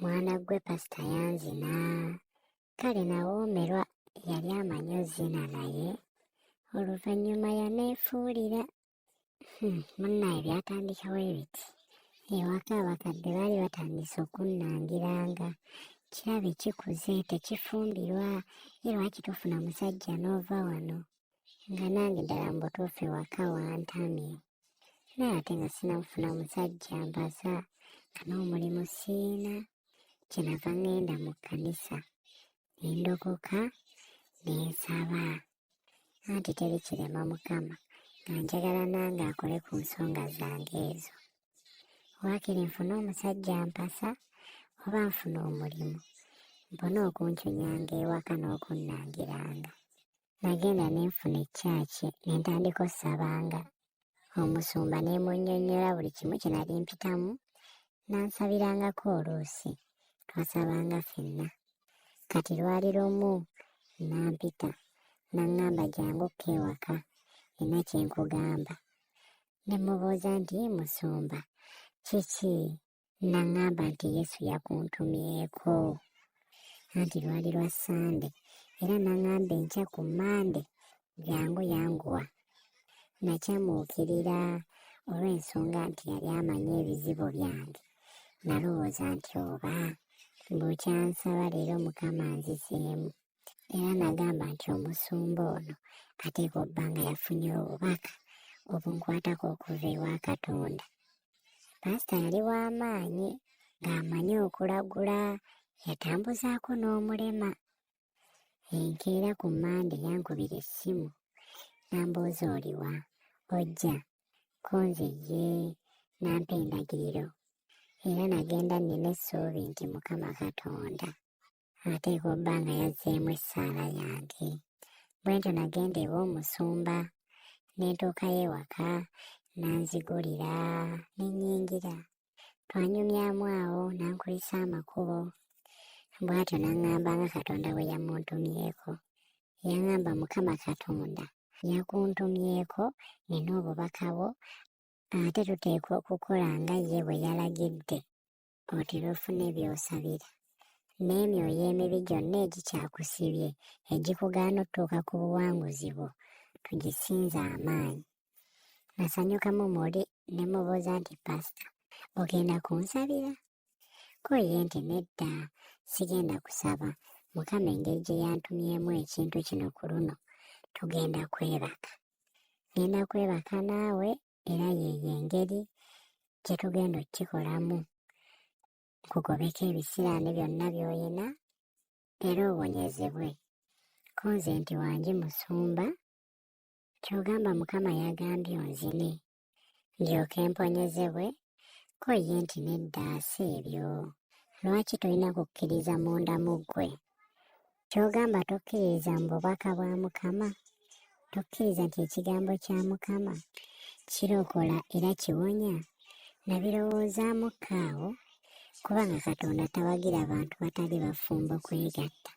Mwana ggwe pasita yanzina. Kale nawoomerwa yali amanyi ozina naye oluvannyuma yaneefuulira. Munnaye byatandikawo ebiti. Ewaka abakadde baali batandise okunnangiranga. Kirabe kikuze tekifumbirwa ye lwaki tofuna musajja n'ova wano? Nga nange ddala mu butuufu ewaka wantamye. Naye ate nga sinamufuna musajja mpasa nga n'omulimu siyina. Kyenava ŋŋenda mu kkanisa ne ndokoka ne nsaba. Anti teri kirema Mukama nga njagala nange akole ku nsonga zange ezo. Waakiri nfune omusajja ampasa oba nfune omulimu mpone okuncunyanga ewaka n'okunnangiranga. Nagenda ne nfuna eccaaki ne ntandika osabanga. Omusumba ne munnyonnyola buli kimu kye nali mpitamu n'ansabirangako oluusi. Twasabanga ffenna. Kati lwali lumu n'ampita n'aŋŋamba jangu ko ewaka nina kye nkugamba. Ne mmubuuza nti musumba kiki? N'aŋŋamba nti Yesu yakuntumyeko. Anti lwali lwa Ssande era n'aŋŋamba enkya ku Mmande jangu yanguwa. Nakyamuukirira olw'ensonga nti yali amanyi ebizibu byange. Nalowooza nti oba bukyansaba leero Mukama anzizeemu. Era nagamba nti omusumba ono ateekwa obba nga yafunye obubaka obunkwatako okuva ewa Katonda. Paasita yali wa maanyi ng'amanyi okulagula, yatambuzaako n'omulema. Enkeera ku Mmande yankubira essimu n'ambuuza oliwa ojja ko nze ye n'ampa endagiriro era nagenda nnina essuubi nti Mukama Katonda ateekwa obba nga yazzeemu essaala yange. Bwe ntyo nagenda ew'omusumba ne ntuukayo ewaka n'anzigulira ne nnyingira. Twanyumyamu awo n'ankulisa amakubo bw'atyo n'aŋŋamba nga Katonda bwe yamuntumyeko. Yaŋŋamba Mukama Katonda yakuntumyeko nina obubaka bwo ate tuteekwa okukola nga ye bwe yalagidde otera ofune by'osabira. N'emyoyo emibi gyonna egikyakusibye egikugaana otutuuka ku buwanguzi bwo tugisinze amaanyi. Nasanyukamu muli ne mubuuza nti pasita ogenda kunsabira? Ko ye nti nedda sigenda kusaba Mukama engeri gye yantumyemu ekintu kino ku luno tugenda kwebaka. Ngenda kwebaka naawe era yeeyo engeri gye tugenda okukikolamu. Nkugobeko ebisiraani byonna by'olina era owonyezebwe. Ko nze nti wangi musumba Ky'ogamba Mukama yagambye onzine ndyoke mponyezebwe? Ko ye nti nedda si ebyo. Lwaki tolina kukkiriza munda mu ggwe? Ky'ogamba tokkiririza mu bubaka bwa Mukama? Tokkiriza nti ekigambo kya Mukama kirokola era kiwonya? Nabirowoozaamu ko awo kubanga Katonda tawagira bantu batali bafumbo kwegatta.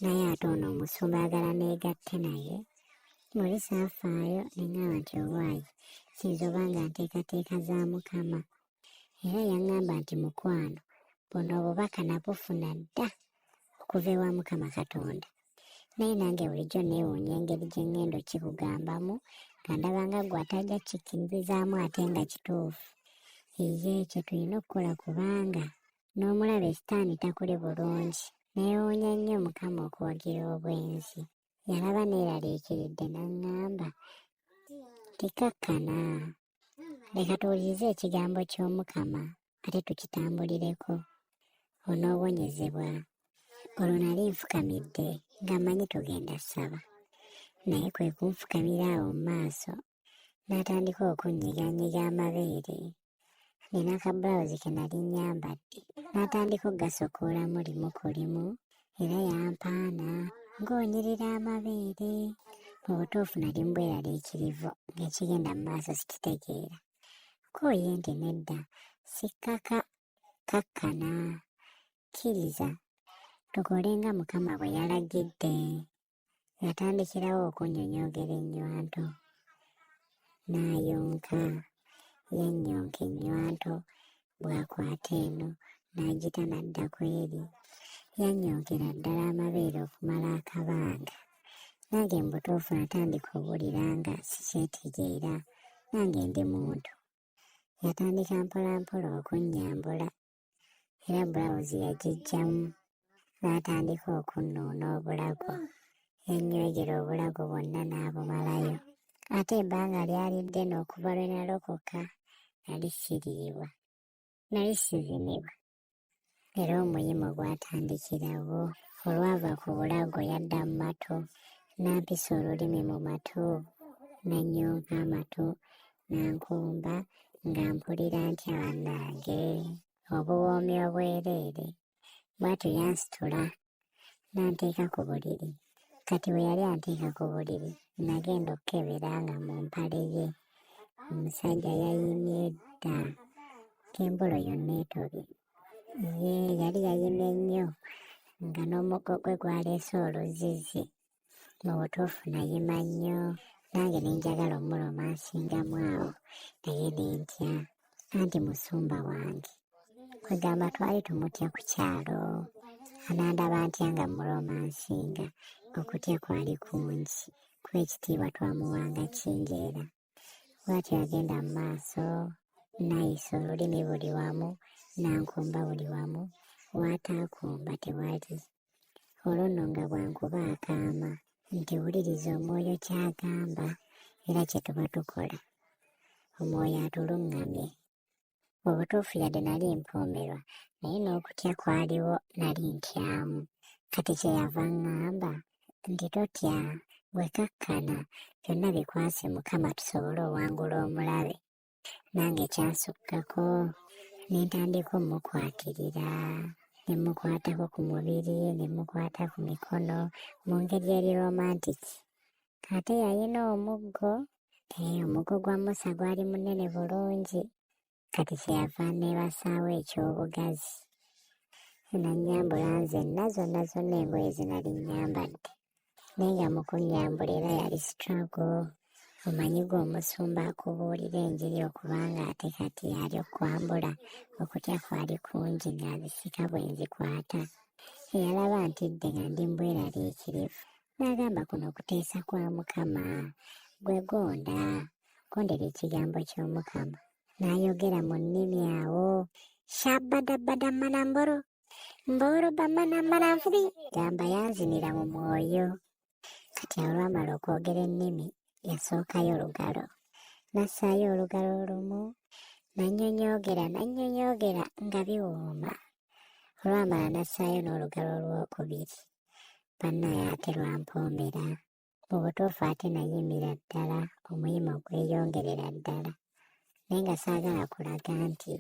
Naye ate ono omusumba ayagala neegatte naye? Muli saafaayo ne ŋŋamba nti owaaye kiyinza oba nga nteekateeka za Mukama. Era yaŋŋamba nti mukwano buno obubaka nabufuna dda okuva ewa Mukama Katonda. Naye nange bulijjo neewuunya engeri gye ŋŋenda okikugambamu nga ndaba nga ggwe atajja kukikkirizaamu ate nga kituufu. Ye kye tulina okukola kubanga n'omulabe sitaani takuli bulungi. Neewuunya nnyo Mukama okuwagira obwenzi. Yalaba neeraliikiridde n'aŋŋamba nti kakkana, leka tuwulirize ekigambo ky'Omukama ate tukitambulireko, onoowonyezebwa. Olwo nali nfukamidde nga mmanyi tugenda ssaba, naye kwe kunfukamira awo mu maaso n'atandika okunnyiganyiga amabeere. Nina ka bulawuzi ke nali nnyambadde n'atandika okugasokoolamu limu ku limu era yampaana ng'onyirira amabeere. Mu butuufu nali mu bweraliikirivu ng'ekigenda mu maaso sikitegeera. Ko ye nti nedda sikkaka kakkana kkiriza tukole nga Mukama bwe yalagidde. Yatandikirawo okunnyonyoogera ennywanto n'ayonka, yannyonka ennywanto bw'akwata eno N'agita n'adda ku eri. Yannyongera ddala amabeere okumala akabanga. Nange mu butuufu natandika owulira nga sikyetegeera, nange ndi muntu. Yatandika mpolampola okunnyambula era bulawuzi yagiggyamu n'atandika okunnuuna obulago. Yanywegera obulago bwonna n'abumalayo. Ate ebbanga lyali ddene okuva lwe nalokoka nali siriibwa, nali sizinibwa. Era omuyimo gwatandikirawo. Olwava ku bulago yadda mu matu, n'ampisa olulimi mu matu, n'annyonka amatu, n'ankumba nga mpulira ntya bannange, obuwoomi obwereere. Bw'atyo yansitula n'anteeka ku buliri. Kati bwe yali anteeka ku buliri, nagenda okukebera nga mu mpale ye omusajja yayimye dda ng'embolo yonna etobye. Ye yali yayimye nnyo nga n'omuggo gwe gwaleese oluzzizzi. Mu butuufu nayima nnyo nange ne njagala omuloma nsingamu awo naye ne ntya anti musumba wange. Kwegamba twali tumutya ku kyalo. Anandaba ntya nga muromansinga okutya kwali kungi kuba ekitiibwa twamuwanga kingi era. Bw'atyo yagenda mu maaso n'ayisa olulimi buli wamu n'ankumba buli wamu w'ataakumba tewali. Olwo nno nga bw'ankuba akaama nti wuliriza omwoyo ky'agamba era kye tuba tukola. Omwoyo atuluŋŋamye. Mu butuufu yadde nali mpoomerwa naye n'okutya kwaliwo nali ntyamu. Kati kye yava aŋŋamba nti totya gwe kakkana byonna bikwase Mukama tusobole owangula omulabe. Nange kyansukkako ne ntandika omukwatirira ne mukwatako ku mubiri ne mukwata ku mikono mu ngeri eri romantiki. Ate yalina omuggo. Omuggo gwa Musa gwali munene bulungi. Kati kyeyava neebasaawo eky'obugazi. Nannyambula nzenna zonna zonna engoye ze nali nnyambadde. Naye nga mu kunnyambula era yali struggle. Omanyi gwe omusumba akubuulira enjiri okuba nga ate kati yali okwambula okutya kwali kungi nga nzisika bwe nzikwata. Eyalaba ntidde nga ndi mbweraliikirivu. N'agamba kuno kuteesa kwa Mukama, gwe gonda, gondera ekigambo ky'Omukama. N'ayogera mu nnimi awo, shabadabadamanamboro, mboro bamanamaranfuri, gamba yanzinira mu mwoyo. Kati awo olwamala okwogera ennimi, yasookayo olugalo. N'assaayo olugalo olumu, n'annyonyoogera, n'annyonyoogera nga biwooma. Olwamala n'assaayo n'olugalo olwokubiri. Bannaye ate lwampoomera. Mu butuufu ate nayimira ddala omuyimo gweyongerera ddala. Naye nga saagala kulaga nti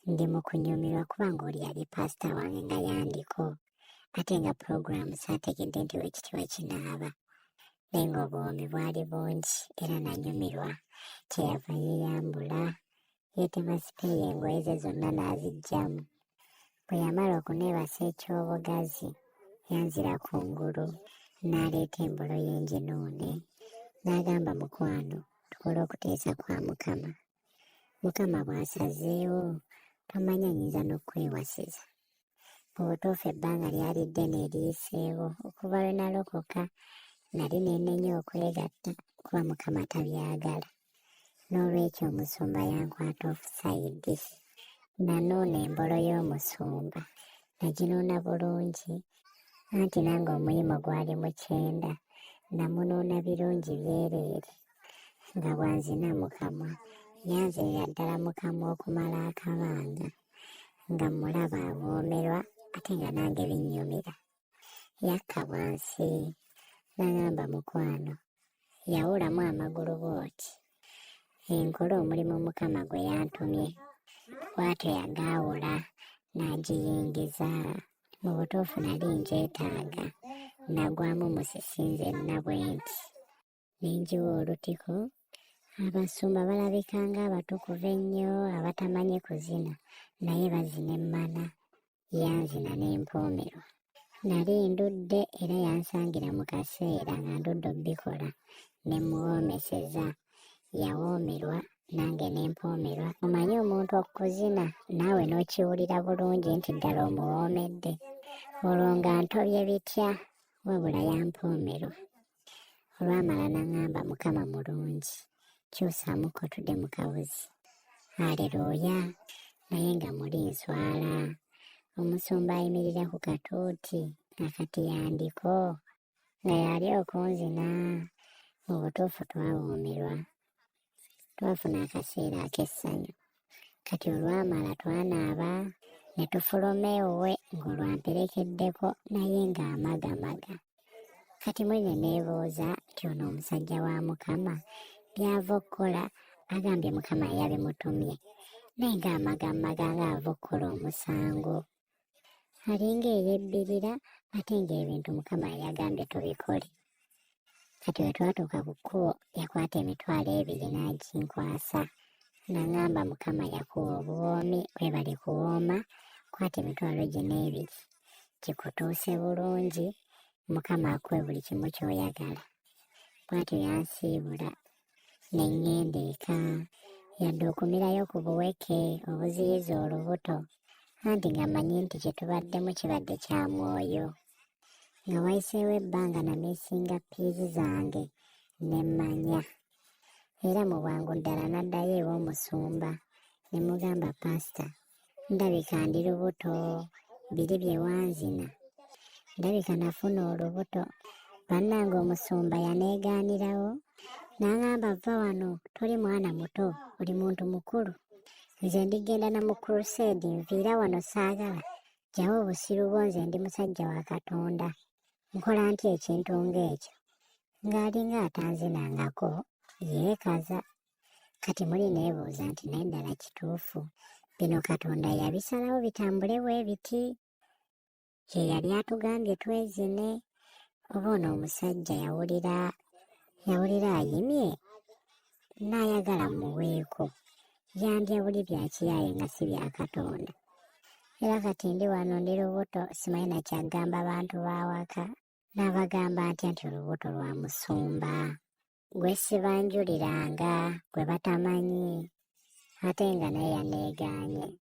ndi mu kunyumirwa kubanga oli yali paasita wange nga yandiko ate nga pulogulaamu saategedde nti wekitiibwa kinaaba. Naye ng'obuwoomi bwali bungi era nanyumirwa. Kyeyava yeeyambula yeetema sipeeya engoye ze zonna n'aziggyamu. Bwe yamala okuneebasa eky'obugazi, yanzira ku ngulu n'aleeta embolo ye nginuune n'agamba mukwano tukole okuteesa kwa Mukama. Mukama bw'asazeewo tomanya nnyinza n'okukwewasiza. Mu butuufu ebbanga lyali ddene eriyiseewo okuva lwe nalokoka nali neenenya okwegatta kuba Mukama tabyagala. N'olwekyo omusumba yankwata ofusayidi. Nanuuna embolo y'omusumba naginuuna bulungi anti nange omuyimo gwali mu kyenda namunuuna birungi byereere nga bw'anzina mu kamwa yanzinira ddala mu kamwa okumala akabanga nga mmulaba awoomerwa ate nga nange binnyumira. Yakka wansi n'angamba mukwano yawulamu amagulu bw'oti nkole omulimu Mukama gwe yantumye. Bw'atyo yagaawula n'agiyingiza. Mu butuufu nali ngyetaaga, nagwamu musisi nzenna bwe nti. Ne ngiwa olutiko. Abasumba balabika ng'abatukuvu ennyo abatamanyi kuzina, naye bazina emmana. Yanzina ne mpoomerwa. Nali ndudde era yansangira mu kaseera nga ndudde obbikola ne muwoomeseza. Yawoomerwa Nange ne mpoomerwa. Omanyi omuntu okukuzina naawe n'okiwulira bulungi nti ddala omuwoomedde. Olwo nga ntobye bitya, wabula yampoomerwa. Olwamala n'aŋŋamba Mukama mulungi, kyusaamuko tudde mu kabuzi. Aleluuya! Naye nga muli nswala. Omusumba ayimirira ku katuuti nga kati yandiko nga yali okunzina. Mu butuufu twawoomerwa. Twafuna akaseera ak'essanyu. Kati olwamala twanaaba ne tufuluma ewuwe ng'olwamperekeddeko naye ng'amagamaga. Kati muli ne neebuuza nti ono omusajja wa Mukama by'ava okukola agambye Mukama yabimutumye naye ng'amagamaga ng'ava okukola omusango. Alinga eyebbirira ate ng'ebintu Mukama yagambye tubikole. Kati bwe twatuuka ku kkubo yakwata 20,000 n'aginkwasa. N'aŋŋamba Mukama yakuwa obuwoomi weebale kuwooma kwata 20,000 gikutuuse bulungi Mukama akuwe buli kimu ky'oyagala. Bw'atyo yansiibula ne ŋŋenda eka yadde okumirayo ku buweke obuziyiza olubuto anti nga mmanyi nti kye tubaddemu kibadde kya mwoyo. Nga wayiseewo ebbanga namiisinga ppiizi zange ne mmanya. Era mu bwangu ddala naddayo ew'omusumba ne mugamba paasita ndabika ndi lubuto biri bye wanzina ndabika nafuna olubuto. Bannange omusumba yaneegaanirawo n'aŋŋamba vva wano toli mwana muto oli muntu mukulu nze ndigenda na mu crusade nviira wano saagala jjawo obusiru bwo nze ndi musajja wa Katonda nkola ntya ekintu ng'ekyo ng'alinga atanzinangako yeekaza. Kati muli neebuuza nti naye ddala kituufu bino Katonda yabisalawo bitambule bwe biti? Ye yali atugambye twezine oba ono omusajja yawulira yawulira ayimye n'ayagala muweeko yandya buli bya kiyaaye nga si bya Katonda. Era kati ndi wano ndi lubuto simanyi na kyagamba bantu b'awaka. N'abagamba ntya nti olubuto lwa musumba gwe sibanjuliranga gwe batamanyi ate nga naye yaneegaanye.